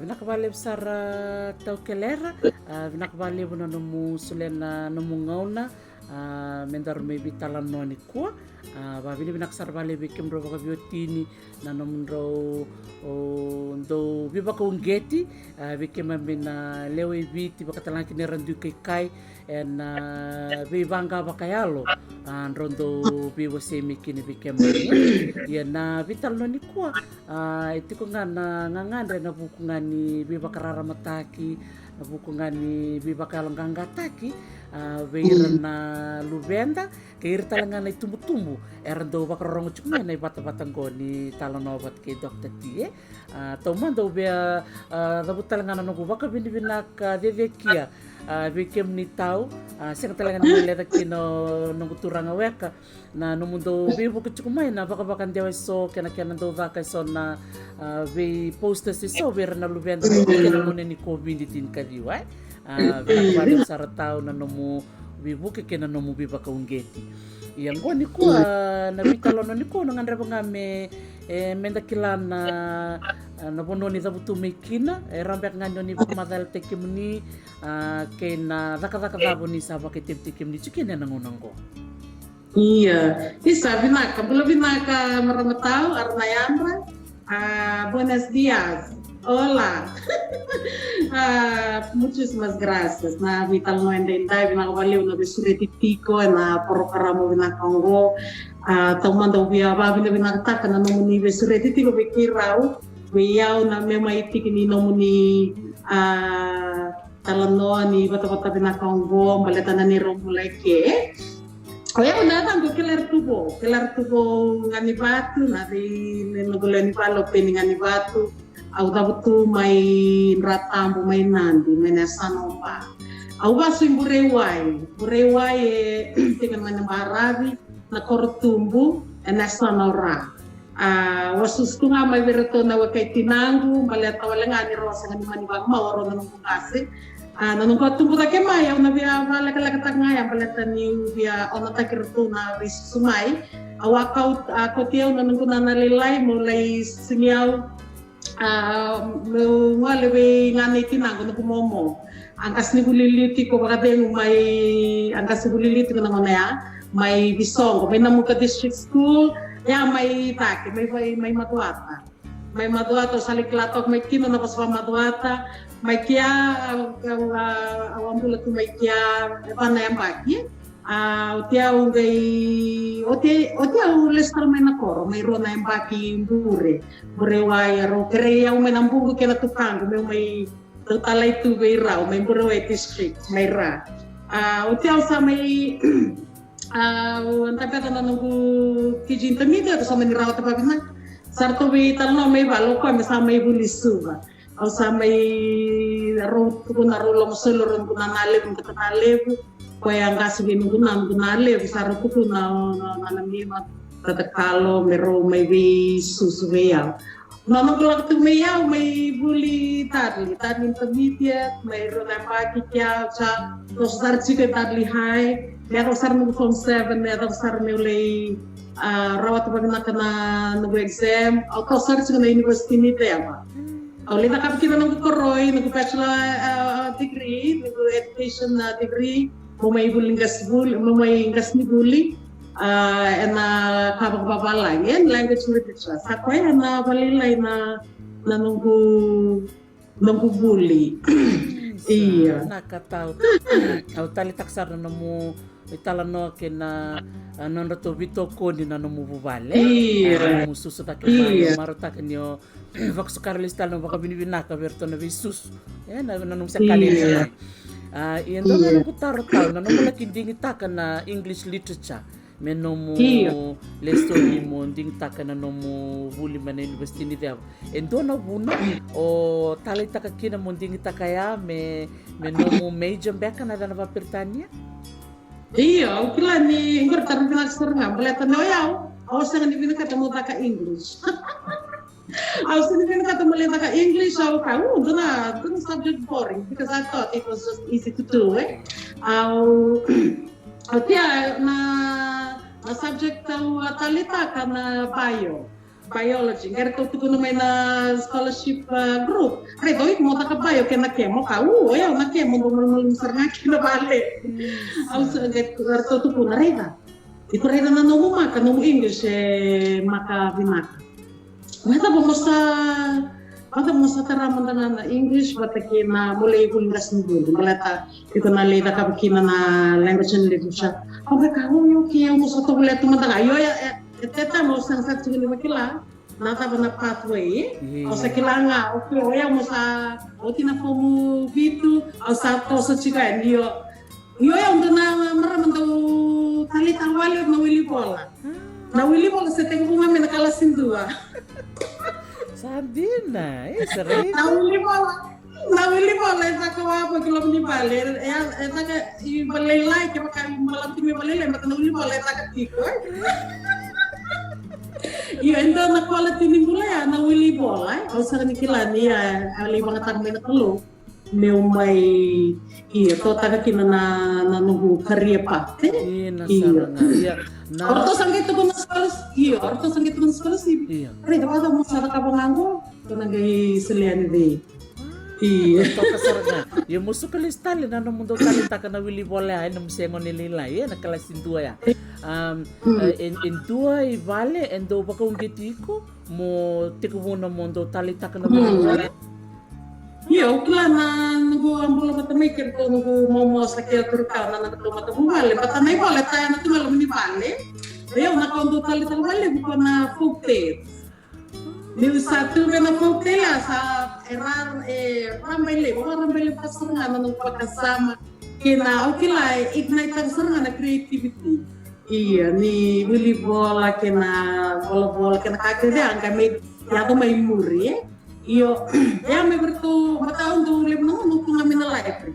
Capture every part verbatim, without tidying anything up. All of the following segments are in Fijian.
Vinaka vakalevu sara Tau Kelera. A, vinaka vakalevu na nomu solia na nomu gauna, a, me daru mai veitalanoa nikua. A, vavinavinaka sara vakalevu vei kemudrau vakaveiwatini na nomudrau, o, dau veivakauqeti, a, vei keimami na lewe i Viti, vakatalega kina era dui kaikai ena, a, veivaqa vakayalo, a, drau dau veiwasei mai kina vei keimami. Ia na veitalanoa nikua, a, e tiko ga na gagadre ena vuku ga ni veivakararamataki, na vuku ga ni veivakayaloqaqataki, a, vei ira na luveda kei ira talega na itubutubu era dau vakarorogo tiko mai na ivatavata qo ni talanoa vata kei Doctor T, e. A, taumada au via, a, cavuta talega na noqu vakavinavinaka cecekia, a, vei kemuni Tau, a, sega talega ni leca kina o noqu turaga weka, na nomudou veivuke tiko mai na vakavakadewa eso kei na kena dau caka eso na, a, vei posters eso vei ira na luveda kei na gauna ni COVID tinikaciwa, e. A, vinaka vakalevu sara Tau na nomu veivuke kei na nomu veivakauqeti. Ia qo nikua, na veitalanoa nikua au na gadreva ga me, e, meda kila na, na vanua ni cavutu mai kina, e rawa beka ga ni o ni vakamacalataki kemuni, a, kei na cakacaka cava o ni sa vakaitavitaki kemuni tiko kina ena gauna qo. Ia, isa, vinaka, bula vinaka marama Tau, ara na yadra. A, buenos dias. Hola. A, muchísimas gracias. Na veitalanoa edaidai, vinaka vakalevu na veisureti tiko ena porokaramu vinaka oqo. A, taumada au via vakavinavinakataka na nomuni veisureti tiko vei keirau, vei au na me mai tiki ni nomuni, a, talanoa ni vatavata vinaka oqo, baleta na neirau bula eke. O yau na yacaqu o Kelera Tuvou, Kelera Tuvou Ganivatu, na vei, na noqu lewe ni vale o Peni Ganivatu. Au cavutu mai Dratabu, mai Nadi, mai na yasana o Ba. Au vasu i Bureiwai, Bureiwai e tiko mai na baravi, na Korotubu, ena yasana o Ra. A, au a susu tu ga mai vei iratou na weka i tinaqu, baleta wale ga ni rau a sega ni mani vakamau, o rau na noqu qase. A, na noqu a tubu cake mai, au na via vakalekalekataka ga ya, baleta niu via onotaki iratou na veisusu mai. Au a kau, a, kauti au na noqu nana lailai meu lai susu ni au. A, meu gole vei gane i tinaqu, noqu momo. A qasenivuli liu tiko vakacegu mai, a qasenivuli liu tiko na gauna ya, mai Visoqo, mai Namuka District School, ya mai cake, mai, mai, mai Macuata. Mai Macuata, au sa lai kila toka mai kina na vosa vakaMacuata, mai kea, au, au, au a bula tu mai kea, e va na yabaki. A, oti au qai, oti, oti au lesu tale mai na koro, mai rua na yabaki Bure, Bureiwai, a rau kerei au mai na buqu kei na tukaqu, meu mai dau talai tu vei rau, mai Bureiwai District, mai Ra. A, oti au sa mai, a, au dabeca na noqu P G Intermediate, au sa mani rawata vavinaka. Sa ratou veitalanoa mai vale, o koya me sa mai vuli Suva. Au sa mai rau tukuna rau lomasoli, rau noqu nana levu, noqu tata levu. Koya a qase vei noqu nana, noqu nana levu, sa rau tukuna o, na, na, na mima, tata Kalo, me rau mai veisusu vei au. Na noqu lako tu mai au, mai vuli Dudley, Dudley Intermediate, mai rua na yabaki kea, sa toso sara tiko e Dudley High, me yacova sara noqu form seven, me yacova sara meu lai, a, rawata vavinaka na noqu exam, au toso sara tiko na University ni Ceva. Au lai cakava kina noqu koroi, noqu bachelor, a, degree, noqu education, a, degree, meu mai vuli qasenivuli, meu mai qasenivuli, a, ena ka vakavavalagi, ena language literature. Sa koya na valailai na, na noqu, noqu vuli. Ia. Vinaka Tau. Au taleitaka sara na nomu italanoa kei na, a, nodratou veitokoni na nomu vuvale. Ia. A, nomu susu cake mai, ia, marautaka ni o vakasukara lesu tale na vakavinavinaka vei iratou na veisusu. E, na, na nomu se kaleji mai. A, ia dua ga noqu taro Tau, na nomu laki digitaka na English literature me nomu lesoni mo digitaka na nomu vuli mai na University ni Ceva. E dua na vuna o taleitaka kina mo digitaka ya me, me nomu major beka na yacana vakaperitania? Io, au kila ni qori taro vinaka sara ga, baleta ni o yau, au sega ni vinakata mo caka English. Au sega ni vinakata mo lai caka English, au kaya, u, dua na, dua na subject boring, because I thought it was just easy to do, e. Au, au tia na, na subject au a taleitaka na bio. biology, qai ratou tukuna mai na scholarship, ah, group. Raica, oi, mo caka bio kei na chem, ka, u, o yau na chem, mo dau malumalumu sara ga kina vale. Au sa qai ratou tukuna, raica. Iko raica na nomu maka, nomu English e maka vinaka. Vacava mo sa, vacava mo sa tara mada ga na English vata kei na mo lai vuli qasenivuli, baleta iko na lai cakava kina na language and literature. Au qai kaya, oi, okay, au mo sa tovolea tu mada ga. Io, e, e, e teta mo sa, sa tiko ni vakila na cava na pathway. Au sa kila ga, okay, o yau mo sa oti na fomu vitu, au sa toso tiko yani. Io, io, au dau na marama dau taleitaka wale na wili vola. Na wili vola se tekivu ga mai na kalasi dua. Sa dina, e, sa raica. Na wili vola, na wili vola e caka wavoki loma ni vale, e, e caka i valelailai, kevaka i malati me valelailai, baleta na wili vola e caka tiko, e. Io, e dua na quality ni bula ya, na wili vola, e. Au sega ni kila ni ya, a lai vagataka mai na Kalou meu mai, ia, totaka kina na, na noqu career path, e? Ina sara ga. Ia, na o ratou sa qai tukuna na scholarship, ia, o ratou sa qai tukuna na scholarship. Ia. Raica, vacava mo sa cakava ga qo, ko na qai solia yani vei. Ia. Toka sara ga. Ia, mo suka lesu tale na nomu dau taleitaka na wili vola ya, e, na nomu se gone lailai, e, na kalasi dua ya. Um, e, e, e dua i vale e dau vakauqeti iko mo tekivuna mo dau taleitaka na wili vola? Io, au kila na noqu a bula vata mai kei ratou noqu momo sa kei ratou na nodratou matavuvale, baleta na ivola e tayana tu ga loma ni vale. Io, na ka au dau taleitaka vakalevu ko na folktale. Niu sa tu vei na folktale, a sa e ra, e rabailevu, rabailevu sara ga na noqu vakasama. Kei na, au kila, e ignite-taka sara ga na creativity. Ia, ni wili vola kei na volavola kei na ka kece ya, qai mai yaco mai muri, e? Io, ia, mai vei ratou, baleta au dau levu na gauna au tu ga mai na library.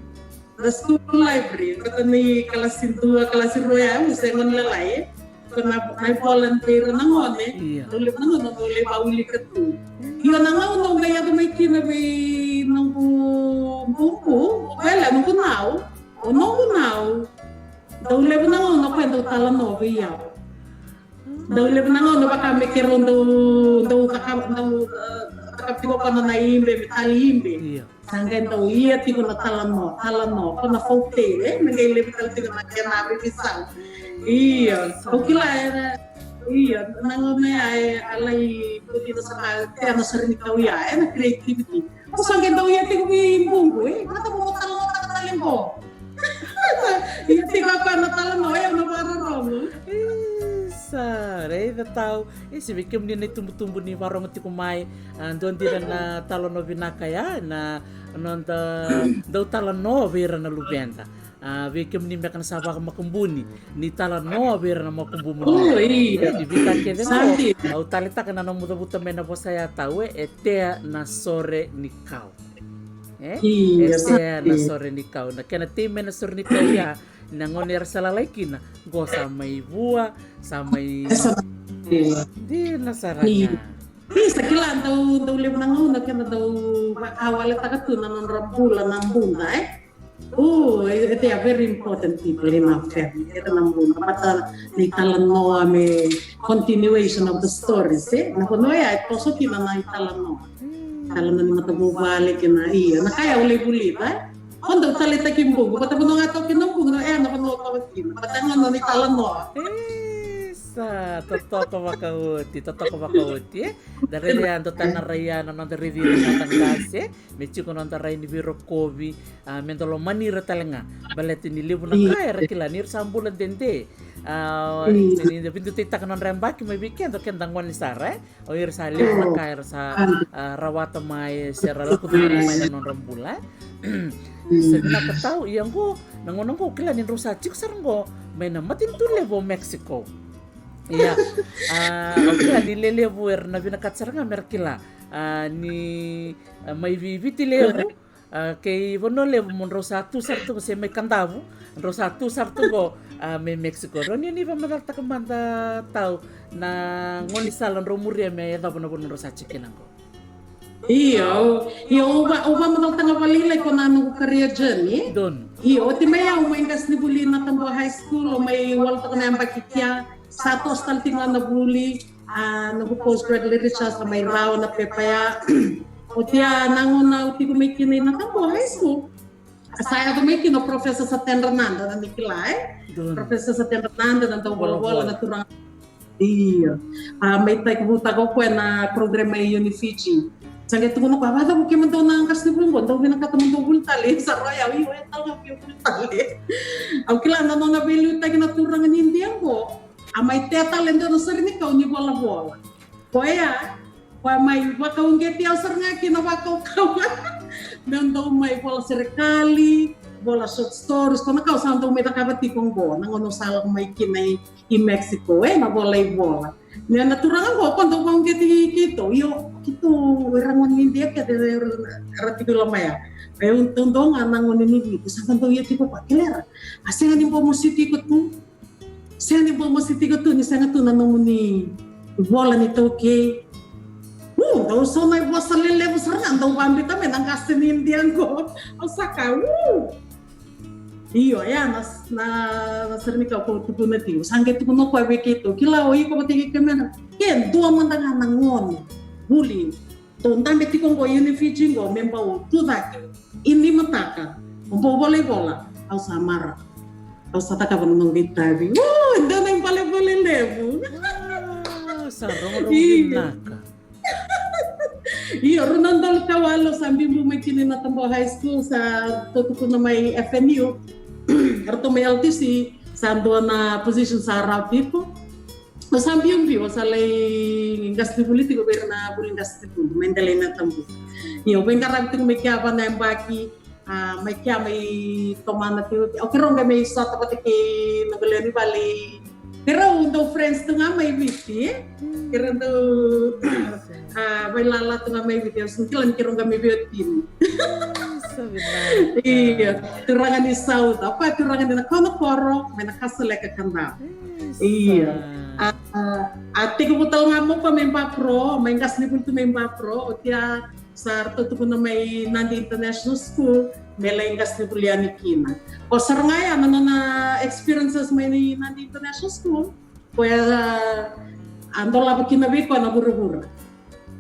Na school library, baleta ni kalasi dua, kalasi rua ya, au se gone lalai, e? Ko na, na ivola vei ira na gone, ia, dau levu na gauna au lai vakaulika tu. Io, na gauna au qai yaco mai kina vei noqu bubu, vei noqu nau, o noqu nau, dau levu na gauna o koya dau talanoa vei au. Dau levu na gauna vaka me keirau dau, dau caka, dau, e, caka tiko ko na ibe, me tali ibe. Ia. Sa qai dau ia tiko na talanoa, talanoa, ko na folktale, e, me qai levu tale tiko na kena veisau. Ia, au kila, e, ia, na gauna ya, e, a lai, ko kina sa na, e, na sore ni kau ya, e, na creativity. Au sa qai dau ia tiko vei bubu, e, vata mo talanoataka tale qo. Ia tiko a koya na talanoa, e, au na vakarorogo. Isa, raica tau. E, se vei kemuni na itubutubu ni vakarorogo tiko mai, a, dua dina na talanoa vinaka ya, na noda dau talanoa vei ira na luveda. A, vei kemuni beka na sa vakamakubuni ni talanoa vei ira na makubumuni. O, ia. E, ni vei keda kece qo, au taleitaka na nomu cavuta mai na vosa ya tau, e, e tea na sore ni kau. E? Ia, e tea na sore ni kau. Na kena tei mai na sore ni kau ya, na gauna era sa lalai kina, qo sa mai vua, sa mai, e, sa mai, dina sara ga. Ni sa kila dau, dau levu na gauna keda dau vakawaletaka tu na nodra bula na buda, e? O, e, e, they are very important people in our family. Era na buda, baleta na italanoa me continuation of the stories, e? Na vanua ya e toso kina na italanoa. Talanoa ni matavuvale kei na, ia, na ka ya au lai vulica, e? O dau taleitaki bubu, baleta vanua ga toka kina bubu, e, na vanua toka kina. Baleta na nona italanoa. Isa, totoka vakaoti, totoka vakaoti, e? Da raica ya, dua tale na rai ya na noda raici ira na mataqase, e? Me tiko na noda rai ni veirokovi, a, me da lomani ira tale ga. Baleta ni levu na ka era kila ni ra sa bula dede. A, ni da veidutaitaka na nodra yabaki mai vei keda, o keda gone sara, e? O ira sa levu na ka era sa, a, rawata mai, se ra lako curuma mai na nodra bula, e? Sa vinaka tau, ia qo, na gauna qo, kila ni drau sa tiko sara qo mai na matanitu levu o Mexico. Ia, a, au kila ni lelevu era na vinakata sara ga me ra kila, a, ni, a, mai Viti levu, a, kei Vanua Levu mo drau sa tu sara tu qo, se mai Kadavu, drau sa tu sara tu qo, a, mai Mexico. Drau ni, ni vakamacalataka mada tau na gaunisala drau muria me yacova na vanua drau sa tiko kina qo. Io, io, au va, au vakamacalataka vakalailai ko na noqu career journey. Donu. Io, oti mai au mai qasenivuli na Tabua High School, au mai walu toka na yabaki kea, sa toso tale tiko ga na vuli. A, noqu postgrad literature sa mai rawa na pepa ya. Oti ya na gauna au tiko mai kina i Nataboho High School. A, sa yaco mai kina o Professor Satendranada, na ni kila, e? Donu. Professor Satendranada, na dau volavola, volavola, na turaga. Io. A, mai tekivutaka o koya na program mai Unifiji. Sa qai tukuna o koya, a, vakacava kemudou na qasenivuli qo, dou vinakata mo dou vuli tale? Sa rau ya, io, e tale ga via vuli tale. Au kila na nona veiliutaki na turaga ni Idia qo. A mai tea tale e dua na sere ni kau ni volavola. Koya, koya mai vakauqeti au sara ga kina vakaukaua. Meu dau mai vola serekali, vola short stories, ko na kau sa dau mai cakava tiko qo, na gauna au sa lako mai kina i, i Mexico, e, na vola i vola. Ni na turaga qo, ko dau vakauqeti keitou, io, keitou, era gone ni Idia kece, era tiko i loma ya. E, au dau ga na gone ni Viti, sa dau ia tiko koya, kelera. A sega ni bau mositi iko tu. Sega ni bau mositi iko tu, ni sega tu na nomuni vola ni taukei. U, dau sau na vosa lelevu sara ga, dau vabita mai na qase ni Idia qo. Au sa kaya, u. Io, ya na, na, na sere ni kau ko tukuna tiko. Sa qai tukuna o koya vei keitou, kila o iko vata kei kemudou. Ke dua mada ga na gone vuli. Dou dabe tiko qo i Unifiji qo me bau tu cake. I ni mataka. O bau vola i vola. Au sa mara. Au sa cakava na noqu itavi. U, dua na ibalebale levu. Wow, sa rogorogo vinaka. Io, rua na udolu ka walu sa biubiu mai kina i Nataboho High School, sa tou tukuna mai F N U. Ratou mai L T C, sa dua na position sa rawa tiko. Au sa biubiu, au sa lai qasenivuli tiko vei ira na vuli qasenivuli mai Delainatabu. Io, au veiqaravi tiko mai kea va na yabaki, a, mai kea mai tomana tiko. O keirau qai mai sota vata kei noqu lewe ni vale. Keirau dau friends tu ga mai Viti, e? Keirau dau, a, vailala tu ga mai Viti, au sa kila ni keirau qai mai veiwatini. Io, turaga ni Sauca, o koya turaga ni Nakonakoro, mai Nakasaleka, Kadavu. Io. A, a, a tekivu tale ga mai o koya mai Bapro, mai qasenivuli tu mai Bapro, oti ya sa ratou tukuna mai Nadi International School, me lai qasenivuli yani kina. O sara ga ya na nona experiences mai Nadi International School, koya a dolava kina vei koya na vuravura.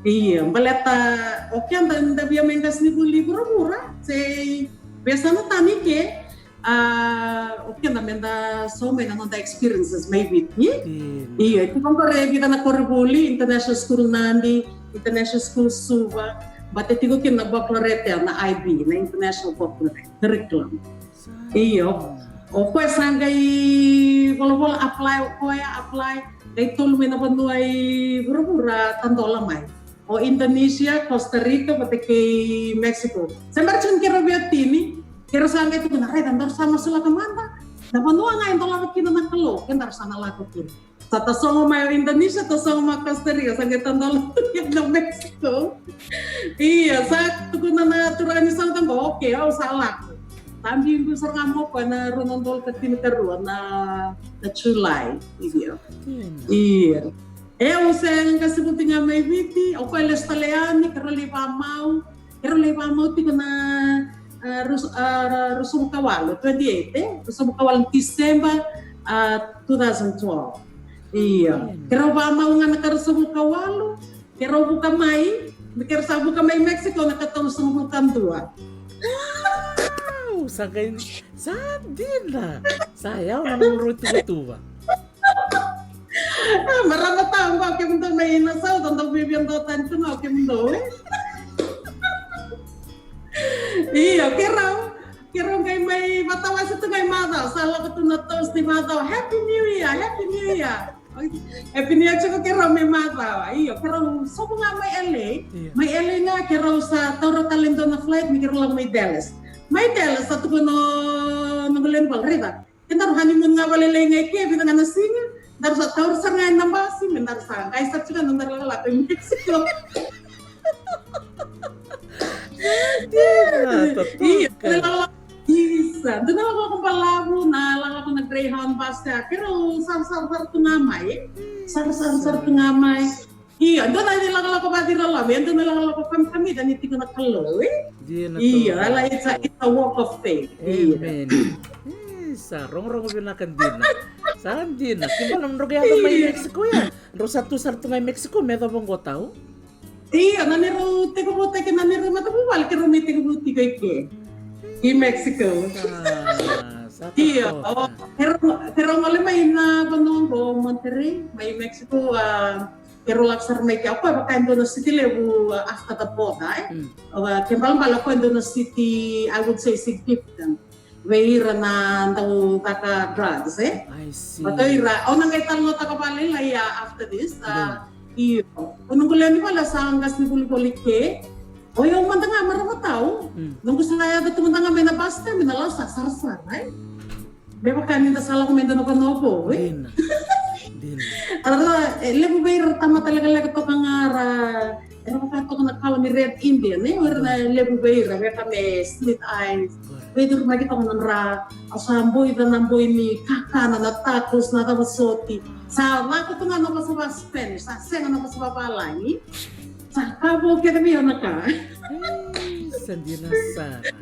Io, baleta o keda da via mai qasenivuli vuravura, se veiyasana tani ke, a, o keda meda sauma na noda experiences mai Viti. Io, e tiko qori e vica na koronivuli, International School Nadi, International School Suva, baleta e tiko kina na baccalaureate, na I B, na International Baccalaureate Curriculum. Io, o koya sa qai volavola, apply, o koya apply, qai tolu mai na vanua i vuravura tadola mai. O Indonesia, Costa Rica, vata kei Mexico. Se bera tiko ni keirau veiwatini, keirau sa qai tukuna, raica, daru sa masulaka mada. Na vanua ga e dolava kina na Kalou, kedaru sa na lako kina. Sa tasogo mai o Indonesia, tasogo mai o Costa Rica, sa qai tadola tu kina na Mexico. Io, sa tukuna na turaga ni Sauca qo, okay, au sa lako. Sa biubiu sara ga mai o koya na rua na udolu ka tinikarua na, na July. Io. Io. E, au se qasenivuli ga mai Viti, o koya lesu tale yani, keirau lai vamau, keirau lai vamau tiko na, a, rus-, a, ruasagavulu ka walu, twenty-eight, e? Ruasagavulu ka walu ni Tiseba, a, two thousand twelve. Io. Keirau vamau ga na ka ruasagavulu ka walu, keirau vuka mai, keirau sa vuka mai Mexico na ka tolusagavulu ka dua. Wow, sa qai, sa dina. Sa yawa na nodrau tuvatuva. A, marama tau qo, kemudou mai Nassau, dou dau via via dau tani tu ga o kemudou, e? Io, keirau, keirau qai mai vatawase tu ga i macawa, sa lako tu na toast i macawa, Happy New Year, Happy New Year. Happy New Year tiko keirau mai macawa, io, keirau sobu ga mai L A, io, mai L A ga keirau sa taura tale e dua na flight me keirau lako mai Dallas. Mai Dallas, sa tukuna o noqu lewe ni vale, raica. Kedaru honeymoon ga vakalailai ga i ke, vica ga na siga, daru sa taura sara ga na basi, me daru sa qai sara tiko na nodaru lakolako i Mexico. Io, na lakolako, isa, dua na lakolako balavu, na lakolako na Greyhound bus ya, keirau sarasara sara tu ga mai, sarasara sara tu ga mai. Io, dua na ilakolako vakaciriloloma, e dua na ilakolako kamikamica ni tiko na Kalou, e? Io, ela, it's a, it's a walk of faith. Io. Amen. Isa, rogorogo vinaka dina. Sa dina. Ke bala na drau qai yaco mai Mexico ya. Drau sa tu sara tu ga i Mexico me yacova oqo, Tau. Io, na neirau tekivutaki, na neirau matavuvale keirau mai tekivu tiko i ke, i Mexico. Sa, sa totoka. Io, o, keirau, keirau gole mai na vanua oqo Monterrey, mai Mexico, a, keirau lako sara mai ke, o koya vaka e dua na city levu, a, after the border, e? Mm. O, a, ke balabala o koya e dua na city, I would say, significant vei ira na dau caka drugs, e? I see. Vata ira, au na qai talanoataka vakalailai, a, after this, a, io. O noqu lewe ni vale sa qase ni volivoli ke. O yau mada ga, marama, Tau. Mm. Noqu sa yaco tu mada ga mai na bus stand, na lau sa sarasara, e? Me vaka ni da sa lako mai dua na vanua vou, e? Dina. Dina. Era, e, levu vei ira tamata lekaleka toka ga ra, era vaka toka na kawa ni Red Indian, e? O ira na levu vei ira, veka me slit eyes. Veicurumaki toka na nodra, au sa boica na boi ni kakana, na tacos, na cava soti. Sa lako tu ga na vosa va Spanish, sa sega na vosa vavalagi. Sa ka vou kece vei au na ka. E, sa dina sara.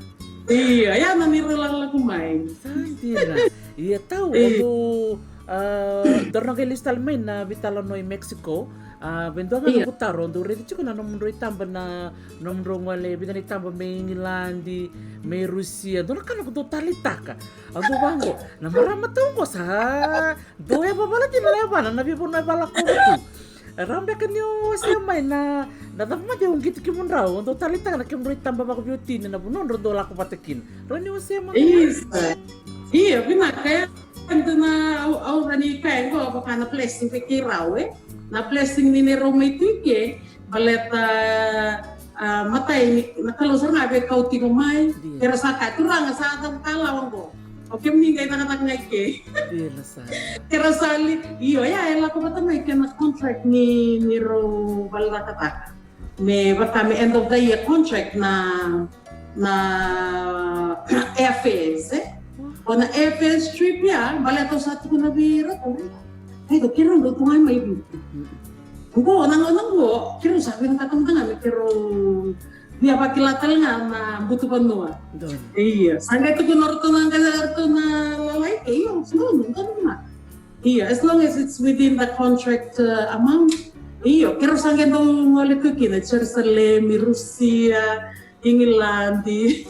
Ia, ia na neirau lakolako mai. Sa dina. Ia, Tau, e, o, a, daru na qai lesu tale mai na veitalanoa i Mexico. A, vei dua ga noqu taro, dou raici tiko na nomudrau itaba, na nomudrau gole, vica na itaba mai Igiladi, mai Rusia. Dua na ka noqu dau taleitaka. Au dau vaqo, na marama, Tau, qo sa dau yavavala dina na yavana na veivanua e valakova tu. Rawa beka ni o wasea mai na, na cava mada e uqeti kemudrau, au dau taleitaka na kemudrau itaba vakaveiwatini, na vanua drau dau lako vata kina. Rawa ni wasea mai. Isa. Ia, vinaka, e. Dua na, au, au rawa ni kaya qo vaka na blessing vei keirau, e. Na blessing ni neirau mai tu i ke, baleta, a, matai ni, na Kalou sara ga e veikau tiko mai. Dina. Keirau sa kaya, Turaga, sa cava ka lawa qo? O kemuni qai cakacaka ga i ke. Dina sara. Keirau sa li, io, ia, e lako vata mai kei na contract ni, neirau valerakataka. Me vaka me end of the year contract na, na airfares, e? O na airfares trip ya, baleta au sa tukuna vei iratou, e? Ai, keirau dau tu ga mai Viti. Qo, na gauna qo, keirau sa vinakata mada ga me keirau via vakila tale ga na butuvanua. Donu. Ia, sa qai tukuna o ratou na, qai ratou na lalai, e, io, donu, donu ga. Ia, as long as it's within the contract, uh, amount. Io, keirau sa qai dau gole tu kina, Jerusalemi, Rusia, Igiladi.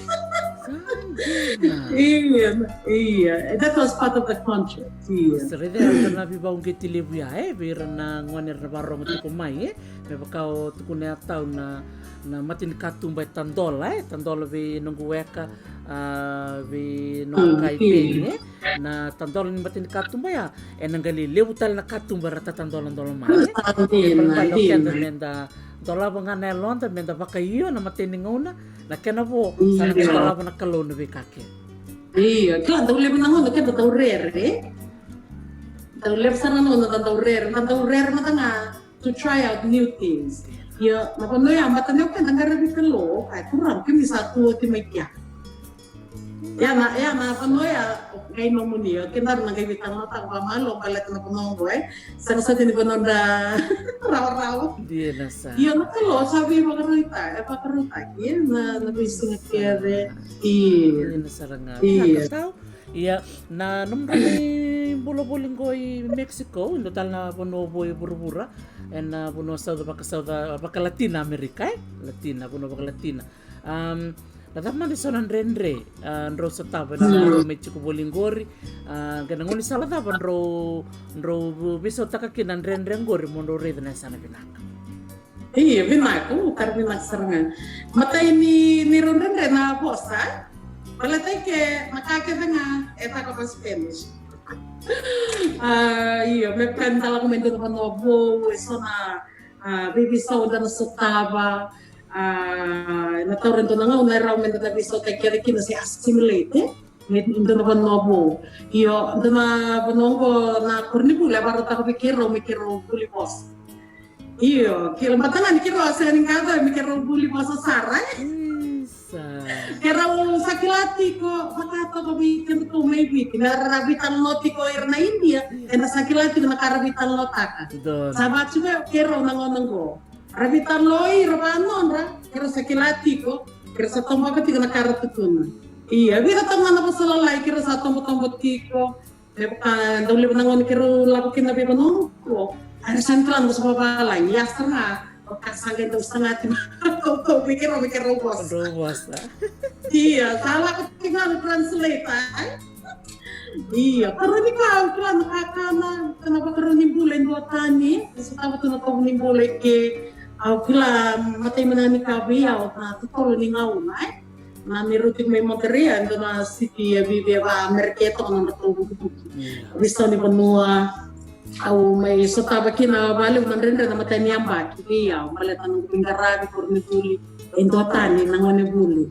Sa dina. Ia, ia. That was part of the contract. Ia. Sa raica, era na veivakauqeti levu ya, e, vei ira na gone era na vakarorogo tiko mai, e. Me vaka o tukuna ya, Tau, na, na matanikatuba e tadola, e, tadola vei noqu weka, a, vei noqu kai peni, e. Na tadola ni matanikatuba ya, ena qai levu tale na katuba era tatadoladola mai, e. Sa dina, dina. Keda meda dolava ga na yaloda, meda vakaio na matai ni gauna, na kena vo, sa na qai dolava na Kalou na veika kece. Io, kila, dau levu na gauna keda dau rere. Dau levu sara na gauna da dau rere, da dau rere mada ga to try out new things. Ia, na vanua ya, baleta ni o keda qaravi Kalou, kaya, Turaga, kemuni sa tu oti mai kea. Ia na, ia na vanua ya, o qai nomuni, o keda na qai veitalanoataka vakamalo, baleta na vanua oqo, e. Sega soti ni vanua dra rawarawa. Dina sara. Ia na Kalou sa veivakarautaki, e vakarautaki, ia na, na veisiga kece. Ia. Dina sara ga. Ia. Ia, na nomudrau bula voli qo i Mexico, e dua tale na vanua vou e vuravura, ena vanua sauca, vakasauca, vakaLatina Amerika, e? Latina, vanua vakaLatina. Am, na cava mada eso na dredre, a, drau sotava ena, mm, mai tiko voli qori, a, qai na gaunisala cava drau, drau veisautaka kina na dredre qori mo drau raica na yasana vinaka? Io, vinaka, u taro vinaka sara ga. Matai ni, ni rau dredre na vosa, baleta i ke na ka kece ga e caka vakaSpanish. A, io, me vaka ni da lako mai dua na vanua vou, eso na, a, veiveisau da na sotava, a, na taura e dua na gauna e rawa me da na veisautaki kece kina se assimilate, e? Ni dua na vanua vou. Io, dua na vanua oqo na koronivuli e vakarautaka vei keirau me keirau vuli vosa. Io, kila, baleta ga ni keirau a sega ni qai yaco me keirau vuli vosa sara, e? Isa. Keirau sa kila tiko, vaka toka vei kedatou mai Viti, me ra veitalanoa tiko ira na Idia, io, eda sa kila tiko na ka ra veitalanoataka. Donu. Sa vaka tiko keirau na gauna oqo. Ra veitalanoa ira vanodra, keirau sa kila tiko, keirau sa toboka tiko na ka ra tukuna. Ia, vica toka ga na vosa lalai, keirau sa tobotobo tiko. Me vaka dau levu na gone keirau lako kina veivanua qo. Era sa ni kila na vosa vavalagi, ia sara ga. Vaka sa qai dau sagati. Ko vei keirau, vei keirau vosa. Keirau vosa. Ia, sa lako tiko ga na translator, e? Ia, karua ni ka, au kila na kakana, ka na vakarau ni bula e dua tani, e sotava tu na tovo ni bula e ke, au kila matai mana ni ka vei au, na totolo ni gauna, e? Na neirau tiko mai Monterrey, e dua na city e viavia va Amerika e toka na nodratou vukivuki. Ia. Veisau ni vanua, au mai sotava kina vakalevu na dredre na matai ni yabaki, vei au, baleta na noqu veiqaravi, koronivuli, e dua tani na gonevuli.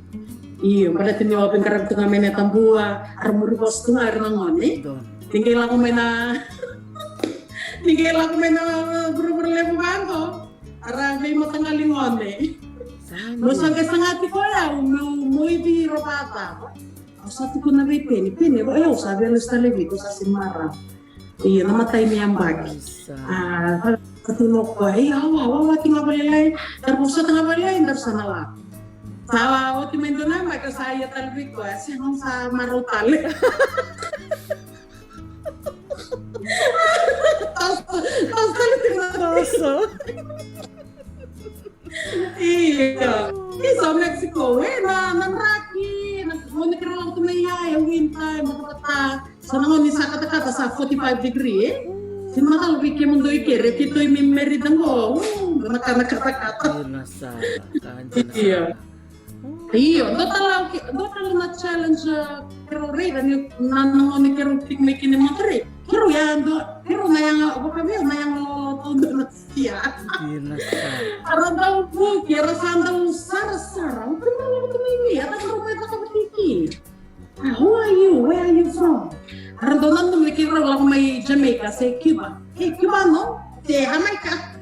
Io, baleta ni au veiqaravi tu ga mai na tabua, era muri vosa tu ga era na gone. Donu. Ni qai lako mai na, ni qai lako mai na vuravura levu vaqo, era veimataqali gone. Sa dina. Meu sa qai sagati koya, au meu moici ira vakacava. Au sa tukuna vei Peni, Peni, o yau sa via lesu tale vei iko, sa sega ni marau. Io, na matai ni yabaki. Sa. A, sa tukuna o koya, e, au, au, au, oti ga vakalailai, daru vosota ga vakalailai, daru sa na lako. Sa oti mai dua na yabaki, au sa ia tale vei koya, sega, au sa marau tale. Toso, toso tale tiko na toso. Io. Isa o Mexico, e, na, na draki, na gone keirau lako tu mai ya, e winter, e matata. So na gone sa katakata sa forty-five degree, e? Sega ni macala vei kemudou i ke, e, keitou i Merida qo, mm, na ka na katakata. Dina sara, ka dina sara. Io. Io, dua tale, dua tale na challenge, e, keirau raica ni na, na gone keirau tiko mai kina e Monterrey. Keirau yaga, keirau na yaga, vaka vei au na yaga loloto dua na Ia. Dina sara. Era dau vuki, era sa dau sarasara. O keirau lako tu mai vei, era dau mai cakava tiki. Ah, who are you? Where are you from? Era dau nanuma ni keirau lako mai Jamaica se Cuba. Hey, Cubano? Se Jamaica?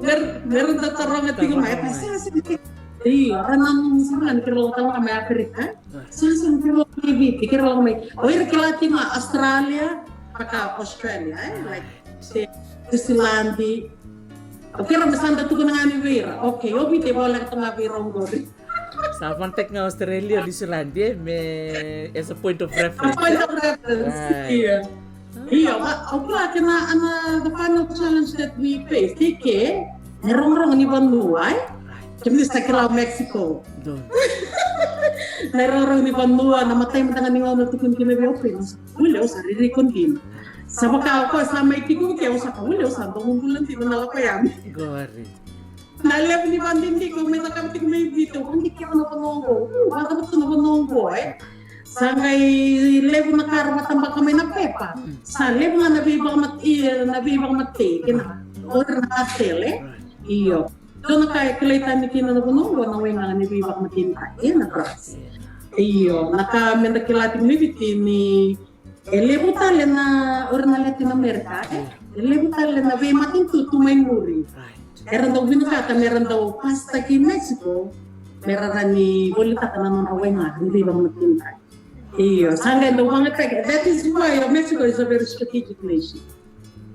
Era, era dau taroga tiko mai. Taroga mai. Sega, sega. Io, era nanuma sara ga ni keirau lako tale ga mai Africa. Sega, sega, keirau lako mai Viti, keirau lako mai. O ira kila tiko ga Australia, vaka Australia, e? Like, se Niu Siladi. O keirau me sa da tukuna ga ni vei ira. Okay, o Viti e voleka tu ga vei ira oqori. Sa vanataki ga Australia, Niu Siladi, e? Me, as a point of reference. A point of reference, io. Io, va, au kila kena, ana, the final challenge that we faced, e ke, na irogorogo ni vanua, e? Kemuni sa kila o Mexico. Donu. Na irogorogo ni vanua, na matai mada ga ni gauna tukuni kina vei au, au sa, wili, au sa ririko dina. Sa vaka o koya sa mai tiko ke, au sa ka, wili, au sa domo bula dina na lako yani. Qori. Na levu ni vakadidike au mai cakava tiko mai Viti, au vakadikeva na vanua oqo. Uu, vakacava tu na vanua oqo, e? Sa qai levu na ka era vakatabaka mai na pepa. Mm. Sa levu ga na veivakamat-, e, na veivakamatei, kei na, o ira na cartel, e? Right. Io. Dua na ka e kilai tani kina na vanua oqo na waigaga ni veivakamateni, e, na drugs. Io, na ka meda kila tiko mai Viti ni e levu tale na, o ira na Latin America, e? E levu tale na veimatanitu tu mai muri. Right. Era dau vinakata mera dau pasitaki Mexico, mera rawa ni volitaka na nodra waigaga ni veivakamatenitaki. Io, sa qai dau vakayagataki. That is why Mexico is a very strategic nation.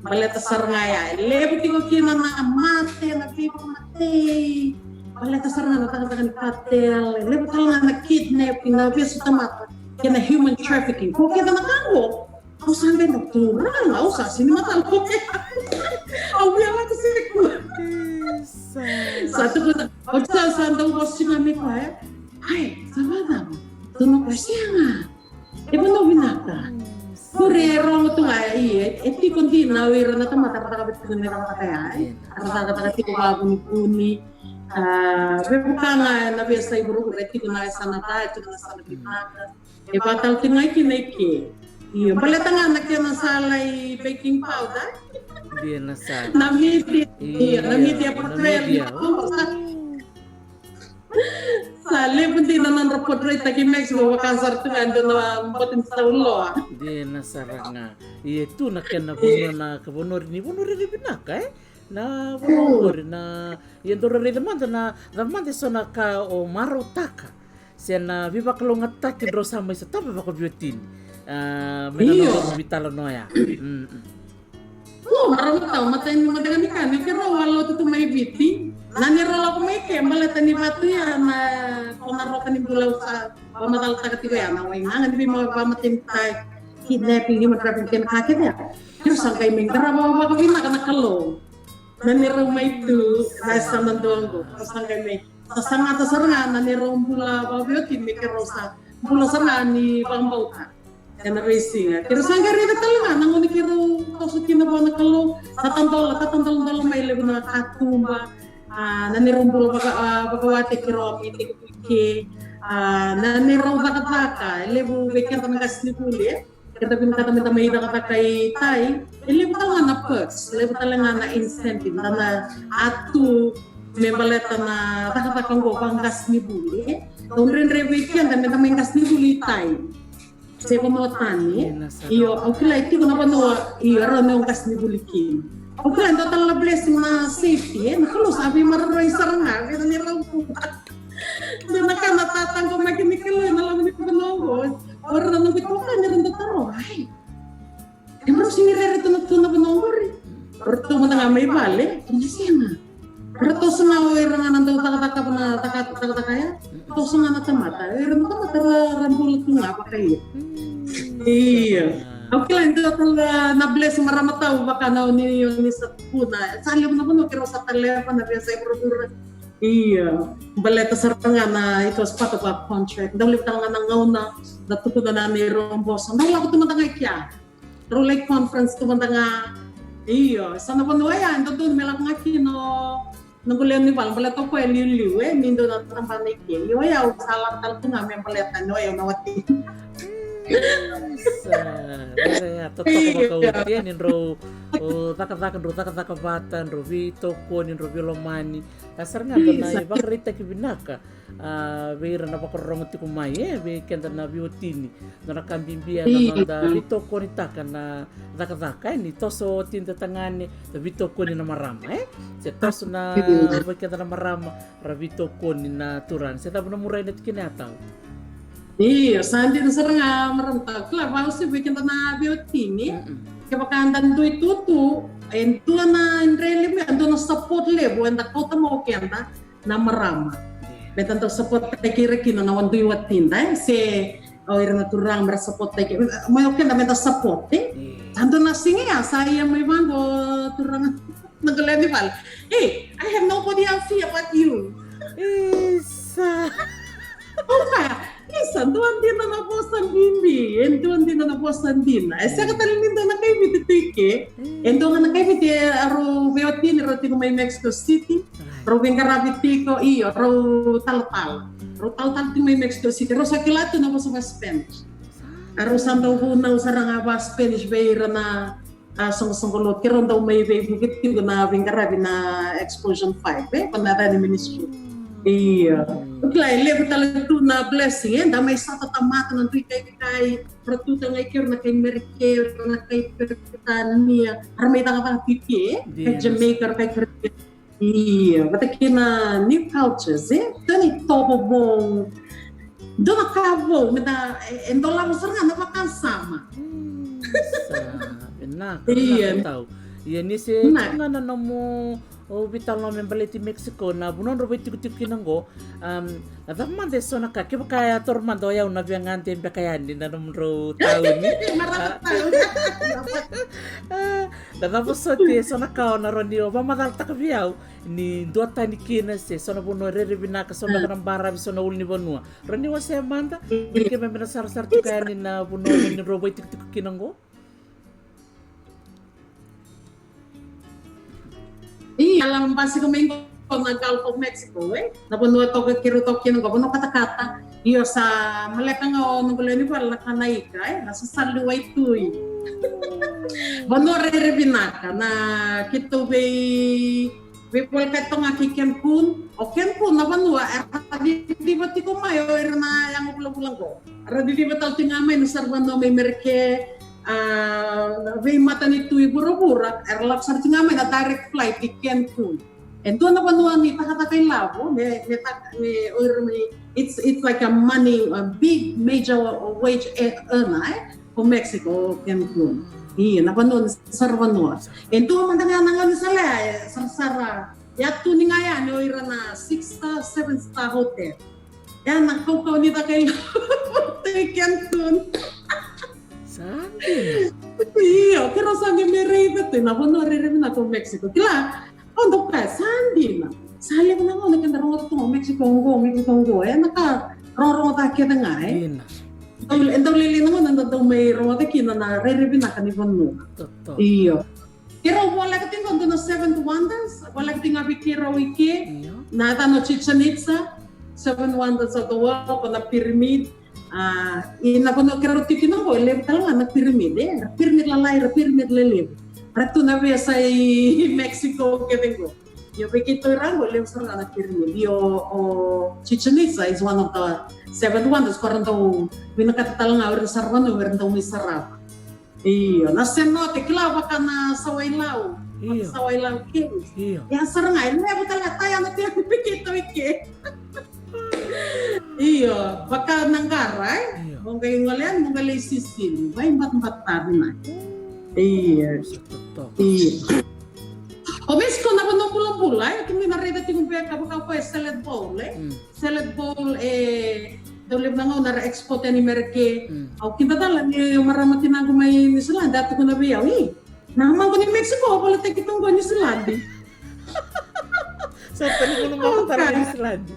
Baleta sara ga ya, e levu tiko kina na mate, na veivakamatei. Baleta sara ga na cakacaka ni cartel, e levu tale ga na kidnapping, na vesu tamata, kei na human trafficking. Ko kece na ka qo, au sa qai na turaga, au sa sega ni mataloya. Au via lako se kua. Isa. Sa tukuna, oti sa, sa dau vosa tiko ga mai koya. Ai, sa vakacava? Tukuna o koya, sega. E vanua vinaka. Kuri e rogo tu ga, ia, e tiko dina o ira na tamata ra cakava tiko na cakacaka ya, e. Ra cakacaka tiko vakavunivuni. A, veivuke ga na veiyasa i vuravura, e tiko na yasana ca, e tiko na yasana vinaka. E vakatale tiko ga kina i ke. Io, baleta ga na kena sala i baking powder. Dina sara. Na media, io, na media portrayal. Sa levu dina na nodra portray-taki Mexico, vaka sara tu ga e dua na boto ni tauloa. Dina sara ga. Ia tu na kena vanua, na ka vanua ni vanua rairai vinaka, e? Na vanua oqori, na, ia dou raica mada na, cava mada eso na ka o marautaka se na veivakalougatataki drau sa mai sotava vakaveiwatini. A, mai na nodrau veitalanoa ya. Mm, mm. Io, marautaka, matai ni, matai ni ka ni keirau a lotu tu mai Viti. Na neirau lako mai ke, baleta ni vatu ya na, ko na roka ni bula au sa vakamacalataka tiko ya, na waigaga ni veivakamatenitaki. kidnapping, human trafficking, kena ka kece ya. Keirau sa qai mai qarava vakavinaka na Kalou. Na neirau mai tu, na yasana dua qo, sa qai mai. Sa sagata sara ga na neirau bula vakaveiwatini me keirau sa bula sara ga ni vakabauta. Ena veisiga keirau sa qai raica tale ga na gauna keirau toso kina vua na Kalou, sa tadola, sa tadola, tadola mai levu na katuba. A, na neirau bula vaka, a, vakawati keirau a mai tekivu ke. A, na neirau cakacaka, e levu vei keda na qasenivuli, e. Keda vinakata meda mai cakacaka i Tai, e levu tale ga na perks, levu tale ga na incentive, na, na a tu me baleta na cakacaka oqo vaqasenivuli, e. Dau dredre vei keda meda mai qasenivuli i Tai. Se vanua tani, e. Io, au kila e tiko na vanua, io, e rawa ni o qasenivuli kina. Au kila e dua tale na blessing na safety, e, na Kalou sa veimaroroi sara ga vei na neirau bula. Dua na ka na tataqomaki ni Kalou ena loma ni vanua oqo. O ira na noqu itokani era dau taroga, ai, e, keirau sega ni rere tu na, tu na vanua oqori. Ratou mada ga mai vale, e, sega. Ratou sega, o ira ga na dau cakacaka, na caka, cakacaka ya. Ratou sega na tamata, o ira na tamata ra, ra bula tu ga vakaia. Io. Au kila e dua tale na blessing, marama tau, vaka na o ni, o ni sa tukuna. Sa levu na vanua keirau sa taleva na veiyasai vuravura. Io. Baleta sara ga na, it was part of our contract. Dau levu tale ga na gauna, na tukuna na neirau boso, dau lako tu mada ga i kea. Rau lai conference tu mada ga. Io, sa na vanua ya e dodonu me lako ga kina o noqu lewe ni vale, baleta o koya e liuliu, e, ni dua na tabana i ke. Io, o yau sa lako tale tu ga me baleta ni o yau na wati. Sa, e, e, totoka vakauti, e, ni drau, o, cakacaka, drau cakacaka vata, drau veitokoni, drau veilomani. A sara ga dua na ivakaraitaki vinaka, a, vei ira na vakarorogo tiko mai, e, vei keda na veiwatini. Dua na ka bibi ya na noda veitokonitaka na cakacaka, e, ni toso o watida tagane, da veitokoni na marama, e. Se toso na, vei keda na marama, ra veitokoni na turaga. Se cava na murai na tikina ya, Tau? Io, sa dina sara ga, marama tau. Kila, vausi vei keda na veiwatini. Kevaka da dui tutu, e dua na dre levu, e dua na support levu eda kauta mai o keda na marama. Meda dau support taki ira kina na wadui watida, e, se o ira na turaga mera support taki, mai o keda meda support, e. Sa dua na siga ya sa ia mai vaqo turaga na noqu lewe ni vale. Hey, I have nobody else here but you. Isa. Oka, isa, dua dina na vosa bibi, e dua dina na vosa dina. E sega tale ni dua na kai Viti tu i ke, e dua ga na kai Viti, e, rau veiwatini, rau tiko mai Mexico City, rau veiqaravi tiko, io, rau talatala. Rau talatala tiko mai Mexico City, rau sa kila tu na vosa va Spanish. A rau sa dau vunau sara ga va Spanish vei ira na a soqosoqo lotu, keirau dau mai veivuke tiko na veiqaravi na Explosion Five, e, ko na Rani Ministry. Io. O kila e levu tale tu na blessing, e, da mai sota tamata na dui kaikai, ra tu tale ga i ke, ra na kai Merike, ra na kai Peritania, ra mai cakacaka tu i ke, e, kai Jamaica, ra kai Caribbean. Io, vata kei na new cultures, e? Dua na itovo vou. Dua na ka vou, me da, e, e dolava sara ga na vakasama. Sa, vinaka, vinaka tau. Ia, ni se tu ga na nomu, o, veitalanoa me baleti Mexico, na vanua drau veitikotiko kina qo. Am, na cava mada e so na ka, kevaka e a toro mada o yau na via gade beka yani na nomudrau tauni. Marama tau. A, na cava soti e so na ka o na rawa ni o vakamacalataka vei au ni duatani kina se so na vanua e rere vinaka, so beka na baravi, so na ulunivanua. Rawa ni wasea mada, ni keimami na sarasara tiko yani na vanua ni drau vaitikotiko kina qo. Io, a la basika mai qo na Gulf of Mexico, e? Na vanua toka keirau toka kina qo, vanua katakata. Io, sa maleka ga o noqu lewe ni vale na ka na ika, e? Na sasalu ni waitui. Vanua rere vinaka, na keitou vei, veivolekati toka ga ki Cancun. O Cancun na vanua era ciciva tiko mai o ira na yago vulavula qo. Era ciciva tale tiko ga mai na saravanua mai Merike, a, veimatanitu i vuravura, era lako sara tiko ga mai na direct flight i Cancun. E dua na vanua ni cakacaka ilavo, me, me caka, me, o ira mai, it's, it's like a money, a big major wage e-, earner, e? Ko Mexico, Cancun. Ia, na vanua ni saravanua. E dua mada ga na gaunisala, e sarasara. Ia tu ni ga yani o ira na six star, seven star hotel. Ia na kaukauwa ni caka ilavo i Cancun. Sa Io, keirau sa qai mai raica tu na vanua rairai vinaka o Mexico. Kila, au dau kaya sa dina. Sa levu na gauna keda rogoca tu o Mexico qo, Mexico qo. E na ka rorogo ca kece ga, e? Dina. Dau, e dau lailai na gauna da dau mai rogoca kina na rairai vinaka ni vanua. Totoka. Io. Keirau voleka tiko dua na Seven Wonders, voleka tiko ga vei keirau i ke, io, na yacana o Chichen Itza, Seven Wonders of the World, ko na pyramid. A, i na vanua keirau tiko kina qo, e levu tale ga na pyramid, e, ra pyramid lalai, ra pyramid lelevu. Ra tu na veiyasai Mexico kece qo. Io, vei keitou i ra qo, e levu sara ga na pyramid. Io, o Chichen Itza is one of the Seven Wonders, ko ra dau vinakata tale ga o ira na saravanua me ra dau mai sarava. Io, na cenote, kila vaka na sawailau. Io. Sawailau ke. Io. Ia sara ga, e levu tale ga, tayana tiko vei keitou i ke. Io, vaka na qara, e? Io. Mo qai gole yani, mo qai lai sisili, vaibatibatavi na. Io. Totoka. Io. O Mexico na vanua bulabula, e? Kemuni na raica tiko beka, vaka o koya e salad bowl, e? Mm. Salad bowl, e, dau levu na gauna ra export yani Mereke. Mm. Au kidacala ni marama tinaqu mai New Zealand, a tukuna vei au, "Ih, na maqu ni Mexico, a volataki tu qo New Zealand." Sa tani kunu mako tara New Zealand.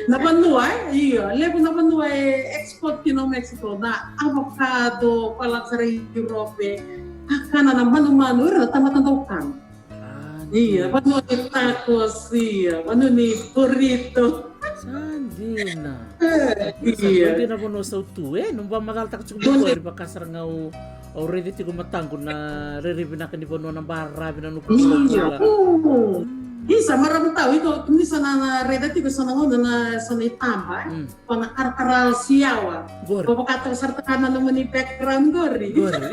Na vanua, e? Io, levu na vanua e export kina o Mexico, na avocado, koya lako sara i Europe, kakana na manumanu, ira na tamata dau kana. Ah, io, vanua ni tacos, io, vanua ni burrito. Sa dina. E, sa io. Dina vanua sautu, e? Nomu vakamacalataka tiko mai qori, vaka sara ga au, au raica tiko mataqu na rairai vinaka ni vanua, na baravi, na nuku. Io. Isa, marama tau, iko, ni sa na, na raica tiko sa na gauna na, sa na itaba, e? Mm. Ko na karakara siawa. Qori. Ko vakataka sara taka na nomuni background qori. Qori.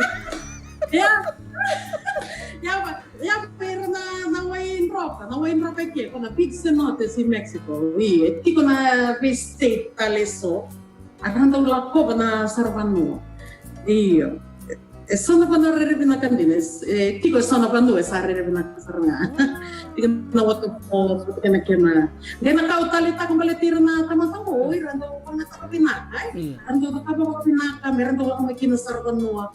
Ia. Ia, va, ia, vei ira na, na wai droka, na wai droka ke, ko na big cenotes i Mexico. Io, e tiko na vei state tale so. A ra dau lakova na saravanua. Io. E so na vanua rairai vinaka dina, e, e tiko e so na vanua e sa rairai vinaka sara ga. Tiko na waterfalls, tiko na kena. Qai na ka au taleitaka baleti ira na tamata qo, o ira dau vagataka vinaka, e? Mm. Ra dau cakava vakavinaka, me ra dau lako mai kina saravanua.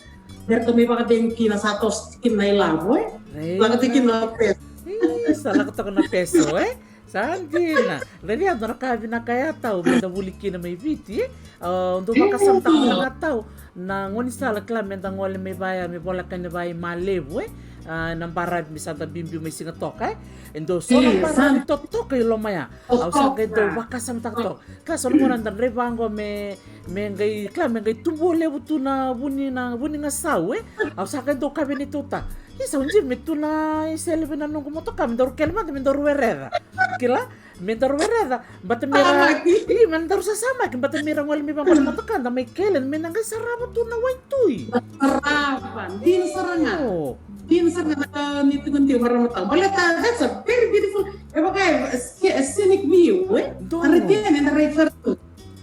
Me ra dau mai vakacegu kina sa toso kina na ilavo, e? Lako tiko kina na peso. Ih, sa lako toka na peso, e? Sa dina. Rairai dua na ka vinaka ya tau, me da vuli kina mai Viti, e? A, dau vakasamataka ga tau na gaunisala, kila, me da gole mai vaya, me voleka ni vaya i Malevu, e? A, na baravi me sa da biubiu mai Sigatoka, e? E dau so na baravi totoka i loma ya. Au sa qai dau vakasamataka toka. Ka so na gauna da draiva qo me, me qai, kila, me qai tubu levu tu na vuni, na vuni gasau, e? Au sa qai dau kaya vei neitou ta, "Isa, au jiu me tu na isele vei na noqu motoka, me daru kele mada, me daru wereca." Kila, me daru wereca, bata me ra, i, me daru sasamaki, bata me ra gole mai vaqo na motoka, da mai kele, me na qai sarava tu na waitui. Sarava, dina sara ga. Io. Dina sara ga na ka ni tukuna tiko, marama tau. Baleta, that's a very beautiful, e vaka e, sce-, scenic view, e? Donu. Ara kena, e na rai sara tu.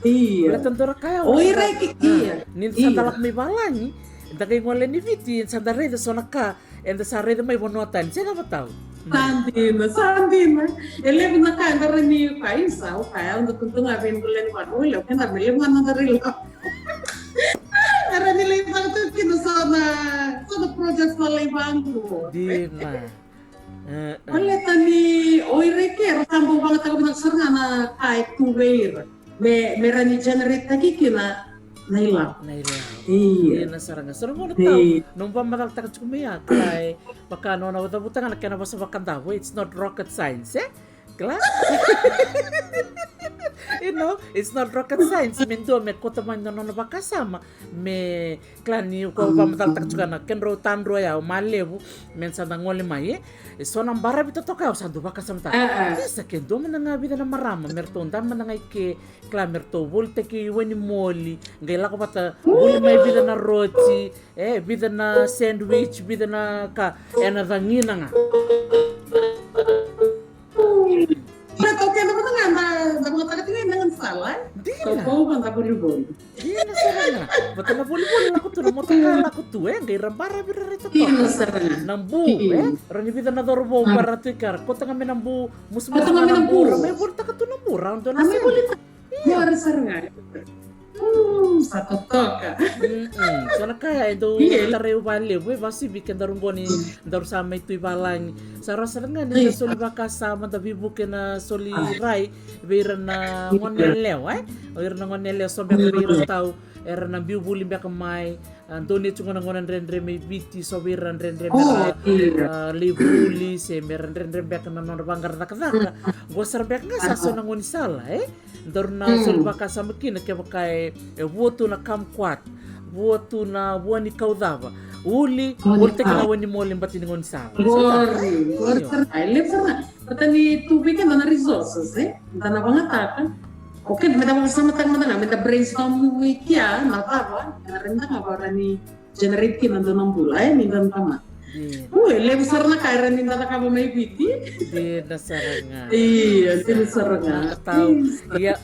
Io. Baleta dua na ka ya, o ira e ke, io. Ni da sa da lako mai valagi, da qai gole ni Viti, sa da raica so na ka eda sa raica mai vanua tani, se cava tau? Sa dina, sa dina. E levu na ka eda rawa ni kaya, isa, o kaya, au dau tukuna ga vei na gole ni vanua, o levu keda me levu ga na noda rai lako. Era ni lai vaka tu kina so na, so na project sa lai vaqo. Dina. E, e. Baleta ni o ira e ke, era sa bau vagataka vinaka sara ga na ka e tu vei ira. Me, me ra ni generate taki kina na ilavo. Na ilavo. Io. Io, na sara ga. So na gauna tau, nomu vakamacalataka tiko mai ya, kila, e, vaka nona cavuta ga na kena vosa vakadavu, it's not rocket science, e? Kila? You know, it's not rocket science. Me dua me kauta mai na nona vakasama. Me, kila, ni ko vakamacalataka tiko na kedrau tadrua ya, o Malevu, me sa da gole mai, e? E so na baravi totoka ya, au sa dau vakasamataka. A, a. Isa, ke dua mada ga vica na marama me ratou dabe mada ga i ke, kila, me ratou volitaki wainimoli, qai lako vata, voli mai vica na roti, e, vica na sandwich, vica na ka, ena cagina ga. Ratou keda mada ga na, na vakatakataka na gaunisala, e? Dina. Ko, ko vaka na volivoli. Dina sara ga. Vata na volivoli lako tu, na motoka lako tu, e? Qai ra baravi rairai totoka. Dina sara ga. Na bu, e? Rawa ni vica na cauravou vaka ratou i kea, kauta ga mai na bu, musumusu ga na bu, ra mai volitaka tu na bu, ra dua na sede. Io. Io, ra sara ga. Mm, sa totoka. Mm-mm. So na ka ya e dau tarai au vakalevu, e vakasiviki kedaru qo ni daru sa mai tu i valagi. Sa rawa sara ga ni da soli vakasama, da veivuke na soli rai vei ira na gone yalewa, e? O ira na gone yalewa, so beka vei ira tau era na biu vuli beka mai, a, dau ni tu gona gona dredre mai Viti, so vei ira dredre me ra, a, lai vuli, se me ra dredre beka na nodra vaqara cakacaka. Qo sara beka ga sa so na gaunisala, e? Daru na soli vakasama kina kevaka e, e vua tu na kumquat, vua tu na vua ni kau cava, uli, uli teki na vua ni moli bati ni gaunisala. Qori, qori sara, e levu sara. Bata ni tu vei keda na resources, e? Da na vagataka. Okay, me da vakasamataka mada ga, me da brainstorm i kea na cava, na reda ga vara ni generate kina dua na bula, e, ni da na tamata. Io. Ui, levu sara na ka era ni da cakava mai Viti. Dina sara ga. Io, dina sara ga. Ia,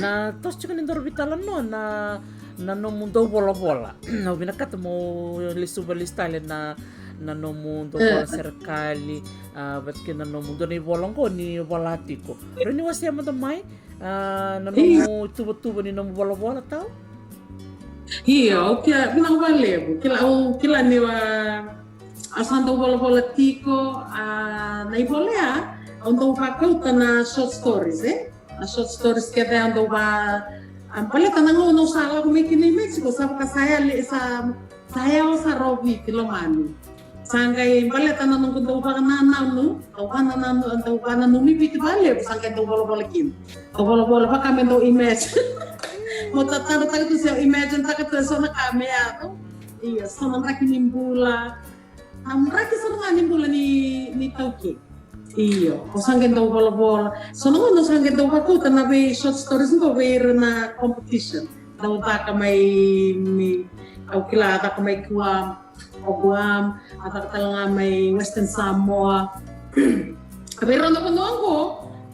na toso tiko ni daru veitalanoa na, na nomu dau volavola. Au vinakata mo lesuva lesu tale na, na nomu dau vola serekali, a, vata kei na nomu dau na ivola qo ni vola tiko. Rawa ni wasea mada mai, a, na nomu tuvatuva ni nomu volavola tau? Io, au kila, vinaka vakalevu. Kila, au kila ni wa, au sa dau volavola tiko, a, na ivola ya, au dau vakauta na short stories, e? Na short stories kece au dau va, a, baleta na gauna au sa lako mai kina i Mexico, sa vaka sa yali, sa, sa yawa sara o Viti lomani. Sa qai baleta na noqu dau vakanananu, dau vakanananu, dau vakananumi Viti vakalevu, sa qai dau volavola kina. Dau volavola vaka me dau imagine. Mo tatadrataka tu se imagine taka tu e so na ka me yaco. Io, so na draki ni bula. Na draki sara ga ni bula ni, ni taukei. Io, au sa qai dau volavola. So na gauna au sa qai dau vakauta na vei short stories qo vei ira na competition. Dau caka mai, mai, au kila, a caka mai Guam, o Guam, a caka tale ga mai Western Samoa. Vei rau na vanua qo,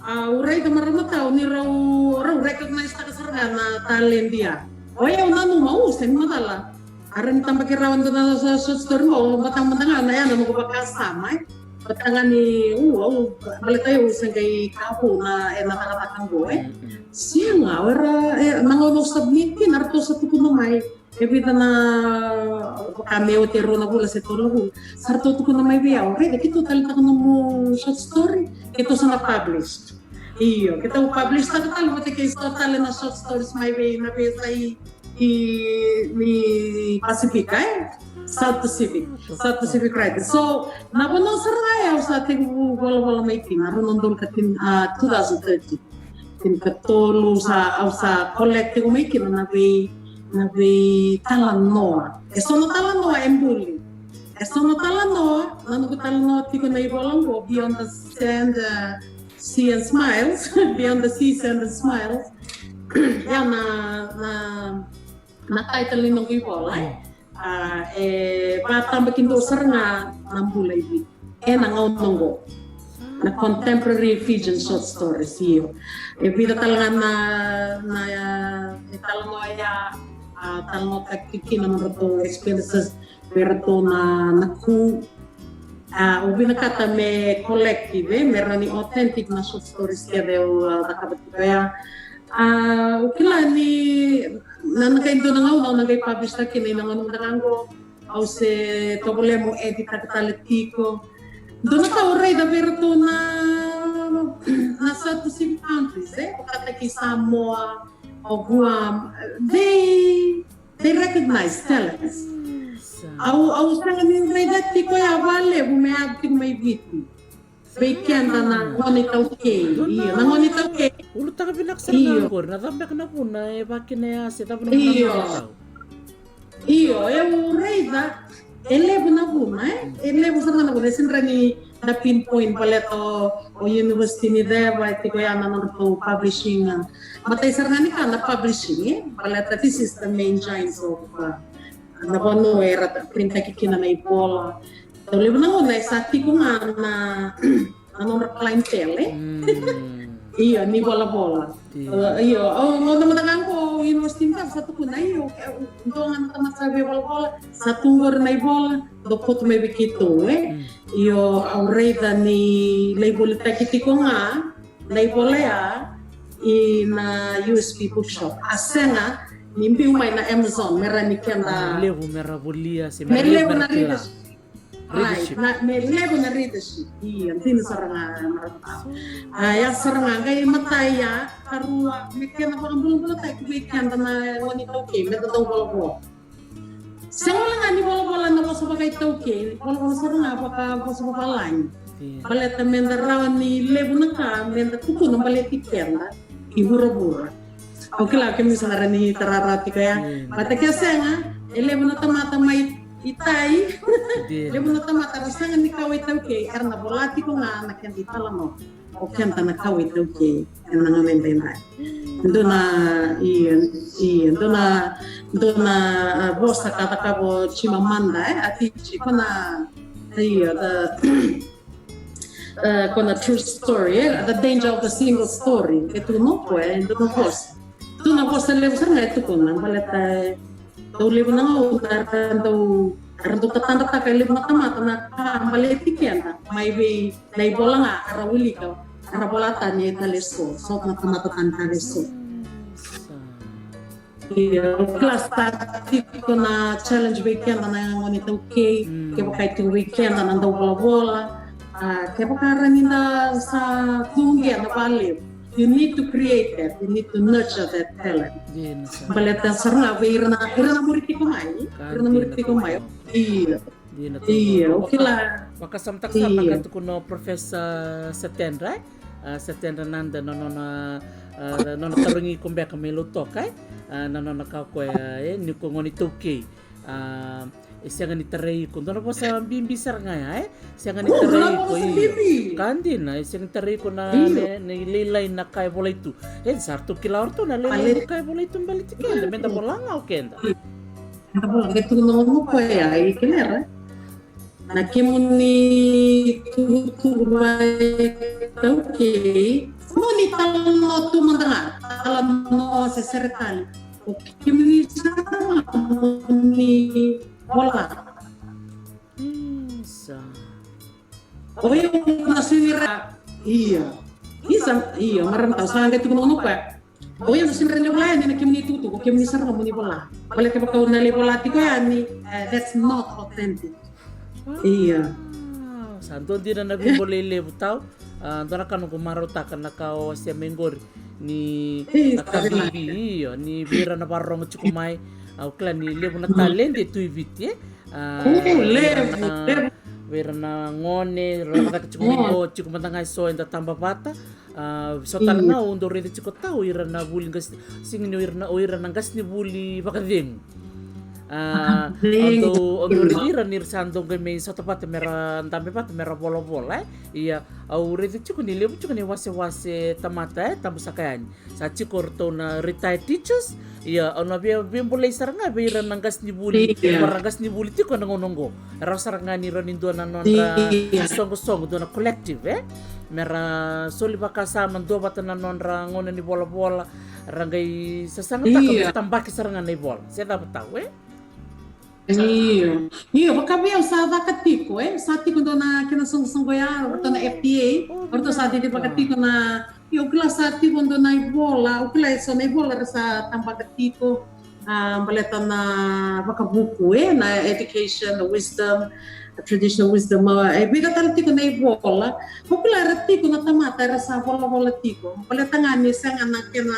a, au raica, marama tau, ni rau, rau recognize taka sara ga na talent ya. O yau nanuma, u, sega ni macala. A rawa ni tabaki rawa e dua na short story qo, au lomata mada ga na, ya na noqu vakasama, e. Baleta ga ni, u, au, baleta au se qai ka vou na, e, na cakacaka qo, e. Sega, o ira, e, na gauna au submit kina, ratou sa tukuna mai. E vica na, vaka me oti e rua na vula se tolu na vula, sa ratou tukuna mai vei au, raica, keitou taleitaka nomu short story, keitou sa na publish. Io, keitou publish taka tale vata kei so tale na short stories mai vei na veiyasai i, ni Pasifika, e? South Pacific, South Pacific Writers. So na vanua sara ga ya au sa tekivu volavola mai kina, rua na udolu ka tini, a, two thousand thirteen. Tinikatolu, sa, au sa collect tiko mai kina na vei, na veitalanoa. E so na talanoa e buli. E so na talanoa, na noqu talanoa tiko na ivola qo, Beyond the Sand, uh, Sea and Smiles, Beyond the Sea, Sand and Smiles. Ya na, na, na title ni noqu ivola, e. A, e vakatabakidua sara ga na bula i Viti ena gauna oqo. Na contemporary Fijian short stories, io. E vica tale ga na, na, e, talanoa ya, a, talanoataki kina na nodratou experiences vei ratou na, na coup. A, au vinakata me collective, e, me rawa ni authentic na short stories kece au, a, cakava tiko ya. A, au kila ni na, na qai dua na gauna au na qai publish taki na, na gauna mada ga qo, au se tovolea meu edit taka tale tiko. Dua na ka au raica vei ratou na, na South Pacific countries, e, vakataki Samoa, o Guam, they, they recognize talents. Au, au sega ni raica tiko ya vakalevu me yaco tiko mai Viti. Vei keda na gone iTaukei. Io, na gone iTaukei. Ulutaga vinaka sara ga qori, na cava beka na vuna e vaka kina ya, se cava na vuna? Io. Io, au raica e levu na vuna, e? E levu sara ga na vuna, e sega ni da pinpoint baleta o, o university ni ceva, e tiko ya na nodratou publishing, a, matai sara ga ni ka na publishing, e? Baleta this is the main giants of, uh, na vanua era printaki kina na ivola. Dau levu na gauna e sa tiko ga na, na nodra clientele, e? Mm. Io, ni volavola. Io. Uh, io, au, au na mada ga qo, university ni cava sa tukuna, io, e, dua ga na tamata sa veivolavola, sa tu qori na ivola, dau koto mai vei keitou, e? Mm. Io, au raica ni lai volitaki tiko ga na ivola ya i na U S P bookshop. A sega ni biu mai na Amazon, me ra ni keda. Levu me ra volia, se me levu na readership. Right, na, me levu na readership. Ia, dina sara ga, marama. A, ia sara ga, qai matai ya, karua, me kena vakabulabulataki vei keda na gone iTaukei, me da dau volavola. Sega wale ga ni volavola na vosa vakaitaukei, volavola sara ga vaka vosa vavalagi. Baleta me da rawa ni levu na ka me da tukuna baleti keda i vuravura. Au kila kemuni sa na rawa ni tara rawa tiko ya. Baleta ke sega, e levu na tamata mai itai. Levu na tamata ra sega ni kawa iTaukei, era na vola tiko ga na keda italanoa. O keda na kawa iTaukei ena gauna edaidai. Dua na, ia, ia, dua na, dua na, a, vosa ka cakava o Chimamanda, e, Adichie, ko na, ia, the, e, ko na true story, e, the danger of the single story. E tukuna o koya, e dua na vosa. Dua na vosa levu sara ga e tukuna, baleta, e, dau levu na gauna era dau, era dau tatadrataka e levu na tamata na ka baleti keda mai vei na ivola ga era wilika, era vola tani e tale so, so na tamata tani tale so. Ia, o kila sa tiko na challenge vei keda na gone iTaukei, kevaka e tiko vei keda na dau volavola, a, kevaka ra ni da sa tu qo na valevu. You need to create that. You need to nurture that talent. Baleta sara ga vei ira na, ira na muri tiko mai. Ira na muri tiko mai. Ia. Ia, o kila. Vakasamataka sara na ka tukuna o Professor Satendra, e? A, Satendra Nanda, na nona, a, nona tarogi iko beka mai Lautoka, e? A, na nona ka o koya, e, ni ko gone iTaukei. A, e sega ni tarai iko. Dua na vosa bibi sara ga ya, e? Sega ni tarai iko, io. Ka dina, e sega ni tarai iko na, na, na lailai na ka e volai tu. E, sa ratou kila o ratou na lailai na ka e volai tu baleti keda, me da vola ga o keda. Meda vola, qai tukuna o koya, e, kemuni. Na kemuni tukutuku vakaitaukei, kemuni talanoa tu mada ga, talanoa se sere tale. O kemuni sara ga moni vola. Isa. O iko na sui ni ra. Ia. Isa, ia, marama, au sa qai tukuna o koya. O iko na sui ni ra ni vola yani na kemuni tukutuku, kemuni sara ga moni vola. Baleta kevaka au na lai vola tiko yani, e, that's not authentic. Ia. Sa dua dina na veibolei levu tau. A, dua na ka noqu marautaka na ka o wasea mai qori. Ni na ka bibi, io, ni vei ira na vakarorogo tiko mai. Au kila ni levu na taledi e tu i Viti, e. A, levu, levu. Vei ira na gone, ra lako cake tiko mai qo, tiko mada ga e so eda taba vata. A, so tale ga au dau raica tiko tau ira na vuli qase, sega ni o ira na, o ira na qasenivuli vakacegu. A, au dau, au dau raici ira ni ra sa dau qai mai sota vata me ra dabe vata me ra volavola, e. Ia, au raica tiko ni levu tiko na iwasewase tamata, e, tabusaka yani. Sa tiko o ratou na retired teachers, ia, au na via, via bolei sara ga vei ira na qasenivuli, ira na qasenivuli tiko ena gauna oqo. Rawa sara ga ni rawa ni dua na nodra soqosoqo, dua na collective, e? Me ra soli vakasama, dua vata na nodra gauna ni volavola, ra qai sasagataka me tabaki sara ga na ivola. Se cava tau, e? Io. Io, vaka vei au sa caka tiko, e? Sa tiko dua na kena soqosoqo ya, o ratou na F T A, o ratou sa cicivaka tiko na, io, au kila sa tiko dua na ivola, au kila e so na ivola ra sa tabaka tiko, a, baleta na vakavuku, e, na education, na wisdom, traditional wisdom, a, e vica tale tiko na ivola, au kila era tiko na tamata era sa volavola tiko, baleta ga ni sega na kena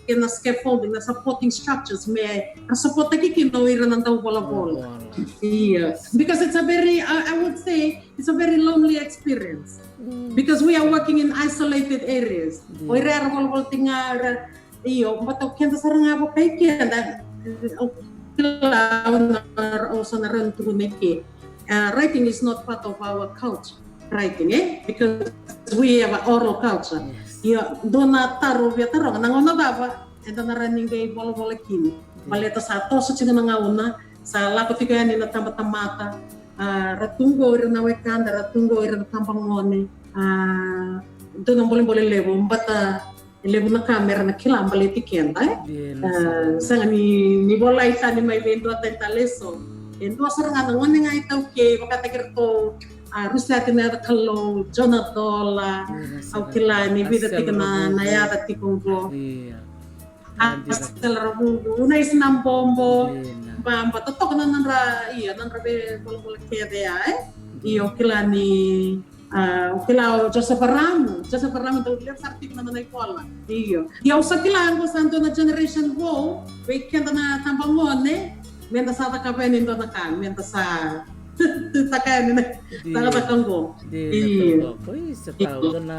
kena scaffolding, na supporting structures me ra supportaki kina o ira na dau volavola. Ia. Because it's a very, I, I would say, it's a very lonely experience. Because we are working in isolated areas. O ira era volavola tiko ga, io, but o keda sara ga vaka i keda, o kila, o sa na rau tukuna i ke. Uh, writing is not part of our culture. Writing, e? Because we have an oral culture. Ia, dua na taro via taroga, na gauna cava eda na rawa ni qai volavola kina? Baleta sa toso tiko na gauna, sa lako tiko yani na tabatamata, a, ra tu qo ira na wekada, ra tu qo ira na tabagone, a, dua na bolebole levu, bata E levu na ka mera na kila baleti keda, e? Sega ni, ni volai tani mai vei dua tani tale eso. E dua sara ga na gone ga iTaukei, vakataki iratou, a, Rusati na yaca Kalou, Jona Dola, au kila ni vica tiko na, na yaca tiko qo. Io. Castle ra vuvu, na isi na bobo. Baba, totoka na nodra, io, nodra veivolavola kece ya, e? Io, kila ni, a, kila o Joseph Aramu, Joseph Aramu dau levu sara tiko na nona ivola. Io. Io, au sa kila qo sa dua na generation vou, vei keda na tabagone, meda sa cakava yani e dua na ka, meda sa taka yani na cakacaka qo. Io. Oi, sa tau, dua na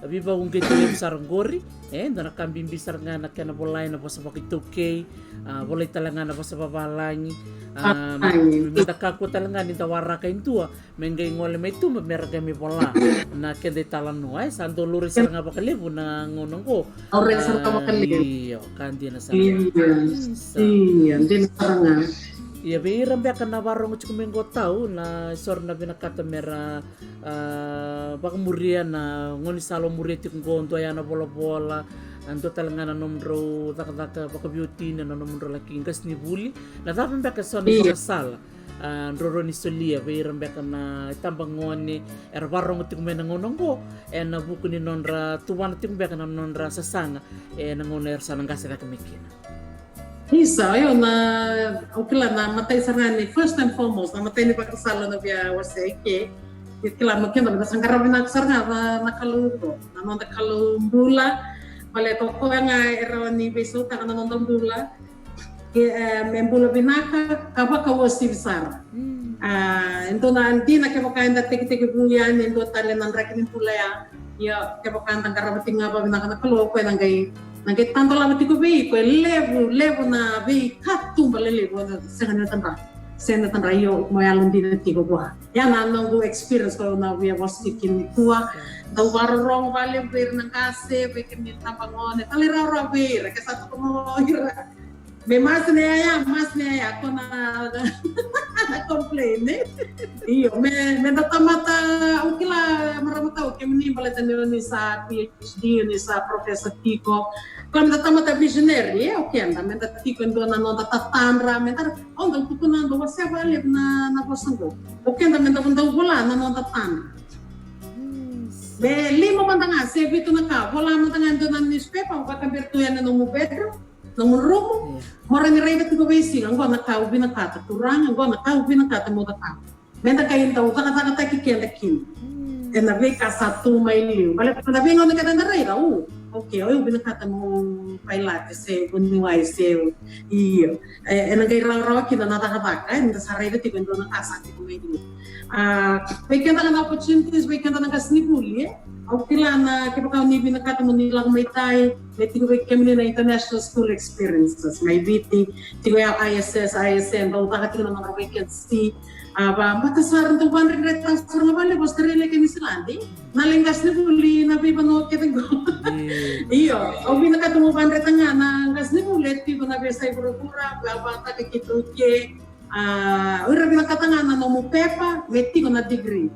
veivakauqeti levu sara qori. E, dua na ka bibi sara ga na kena volai na vosa vakaitaukei, a, volai tale ga na vosa vavalagi. A, meda kakua tale ga ni da waraka e dua me qai gole mai tuba me ra qai mai vola na keda italanoa. E, sa dau laurai sara ga vakalevu na gauna oqo. Laurai sara ga vakalevu. Io, ka dina sara ga. Io, dina sara ga. Ia, vei ira beka na varogo tiko mai qo, tau na isoro na vinakata me ra a, vakamuria na gaunisala o muria tiko qo, dua ya na volavola, a, dua tale ga na nomudrau cakacaka vakaveiwatini, na nomudrau laki qasenivuli. Na cava beka so na ivakasala, a, drau rawa ni solia vei ira beka na itabagone era varogo tiko mai na gauna oqo, ena vuku ni nodra tuvana tiko beka na nodra sasaga ena gauna era sa na qase cake mai kina? Isa, io, na, au kila na matai sara ga ni, first and foremost, na matai ni vakasala na via wasea eke. Io, kila, me keda meda sa qarava vinaka sara ga na, na Kalou qo, na noda Kalou bula. Baleta o koya ga e rawa ni veisautaka na noda bula. Ke, e, me bula vinaka ka vakauasivi sara. A, e dua na dina kevaka eda tekitekivu yani e dua tale na draki ni bula ya. Ia, kevaka eda qarava tiko ga vakavinaka na Kalou, o koya na qai, na qai tadolava tiko vei iko e levu, levu na veikatuba lelevu eda sega ni tadra, sega ni tadra. Io, mo yalodina tiko vua. Ia na noqu experience ko na via vosa tiko nikua. Dau vakarorogo vakalevu vei ira na qase, vei kemuni na tabagone, talairawarawa vei ira ke sa toka mo ira. Me masi na yaya, masi na yaya, ko na, na complain, e? Io, me, meda tamata, au kila marama tau, kemuni baleta ni, ni sa PhD, ni sa professor tiko. Kila meda tamata visionary, e, o keda, meda tiko e dua na noda tatadra, meda, au dau tukuna, dau wasea vakalevu na, na vosa qo. O keda meda dau vola na noda tadra. Me lima mada ga se vitu na ka, vola mada ga e dua na newspaper, vakabira tu yani na nomu bedroom, nomu rumu, mo rawa ni raica tiko veisiga, qo na ka au vinakata, Turaga, qo na ka au vinakata mo cakava. Meda qai dau cakacakataki keda kina ena veika sa tu mai liu. Baleta na veigauna keda da raica, u, okay, au vinakata mo pilot se vuniwai se, io. E, ena qai rawarawa kina na cakacaka, e, nida sa raica tiko e dua na ka sa tiko mai liu. A, vei keda ga na opportunities, vei keda na qasenivuli, e. Au kila na, kevaka o ni vinakata mo ni lako mai tai, me tiko vei kemuni na International School Experiences mai Viti, tiko ya ISS, ISM, dau caka tiko na nodra vacancy. A, vabata sara dau vadredretaka sara ga vakalevu Australia kei Niusiladi. Na lai qasenivuli na veivanua kece qo. Io, au vinakata mo vadreta ga na qasenivuli e tiko na veiyasai vuravura, vakayagataka keitou ke. A, o ira vinakata ga na nomu pepa, me tiko na degree.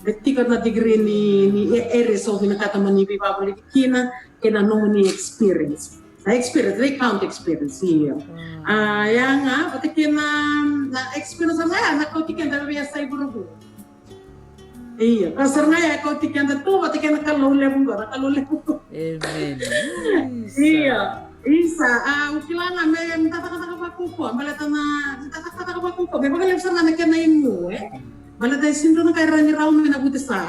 Me tiko na degree ni, ni e, area so vinakata mo ni veivakavulici kina, kei na nomuni experience. Na experience, they count experience, io. A, ya ga, vata kei na, na experience ga ya, na kauti keda vei veiyasai vuravura. Io, ka sara ga ya e kauti keda tu vata kei na Kalou levu qo, na Kalou levu qo. Amen. Io, isa, a, au kila ga me, me da cakacaka vakaukauwa, baleta na, me da cakacaka vakaukauwa, me vakalevu sara ga na kena igu, e? Baleta e sega ni dua na ka e rawa ni rawa mai na vuti sa.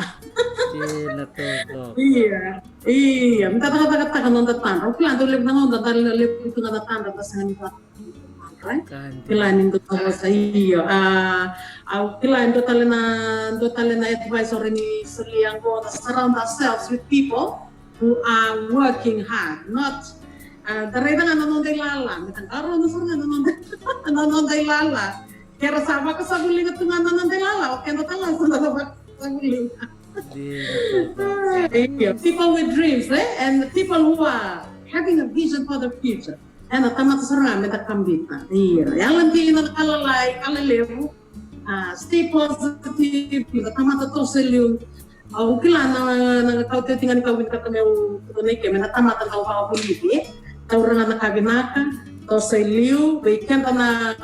Io, me da cakacakataka noda tadra. Au kila dau levu na gauna da levu tu ga na tadra, da sega ni Kila ni dua na vosa, io. A, au kila e dua tale na, dua tale na advice au rawa ni solia qo, na surround ourselves with people who are working hard, not, a, da raica ga na noda ilala, me da qarauna sara ga na noda, na noda ilala. Ke ra sa vakasavuliga tu ga na noda ilala, o keda tale sa na vakasavuliga. Io, people with dreams, eh? And people who are having a vision for the future. Ena tamata sara ga me da kabita. Io, yala dina, ka lalai, ka lelevu. A, stay positive, me da tamata toso e liu. Au kila na, na kauti oti ga ni ka au vinakata meu tukuna ike, me da tamata dau vakavulici, eh? Taura ga na ka vinaka, toso e liu, vei keda na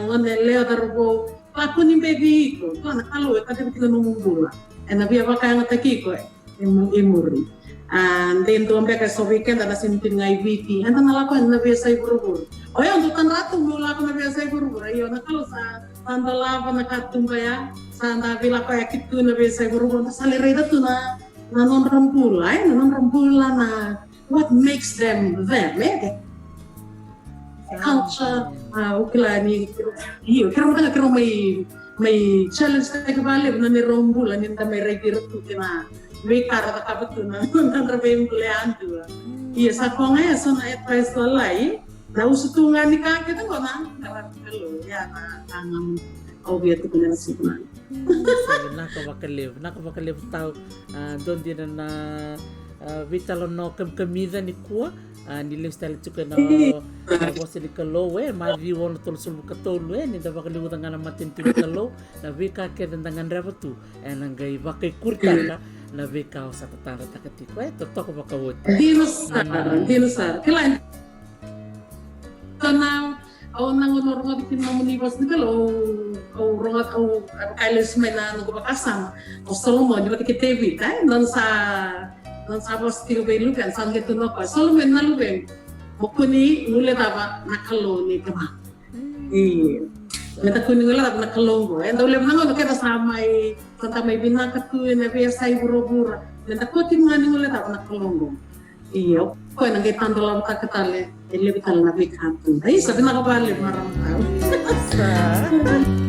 gone yalewa, cauravou, kakua ni beci iko, kila na Kalou e kacivi tiko na nomu bula. Ena via vakayagataki iko, e, e muri. A, de dua beka e so vei keda na sega ni tiko ga i Viti. Eda na lako ena veiyasai vuravura. O yau dau tadra tu meu lako na veiyasai vuravura. Io, na Kalou sa dolava na katuba ya. Sa da veilakoyaki tu na veiyasai vuravura. Da sa lai raica tu na, na nodra bula, e? Na nodra bula, na what makes them them, e? Culture, a, o kila ni, io, keirau mataka keirau mai, mai challenge taki vakalevu na neirau bula ni da mai raici ira tu kei na veika ra cakava tu na nodra veibula yadua. Ia sa koya ga e so na advice lalai, na usutu ga ni ka kece qo na, na Kalou, ia na, na, na, au via tukuna na siku na. Sa vinaka vakalevu, vinaka vakalevu tau, a, dua dina na, a, veitalanoa kamikamica nikua, a, ni lesu tale tiko ena, a, vosa ni Kalou, e, Maciu ono tolusagavulu ka tolu, e, ni da vakaliuca ga na matanitu ni Kalou, na veika kece da gadreva tu, e, na qai vakaikuritaka na veika o sa tatadrataka tiko, e, totoka vakaoti. Dina sara, dina sara. Kila, ena, au na gauna au rogoca kina nomuni vosa ni Kalou, au, au rogoca, au, au vaka e lesu mai na noqu vakasama o Solomoni vata kei Tevita, e, nona sa, nona sa vosa tiko vei luvena, sa qai tukuna o koya, Solomoni na luvequ, mo kua ni guilecava na Kalou nei tamamu. Io. Meda kua ni guilecava na Kalou qo. E dau levu na gauna keda sa mai, sa da mai vinaka tu ena veiyasai vuravura. Meda kua tiko ga ni guilecava na Kalou qo. Io, o koya na qai tadolavataka tale e levu tale na veika tu. Isa, vinaka vakalevu marama tau. Sa.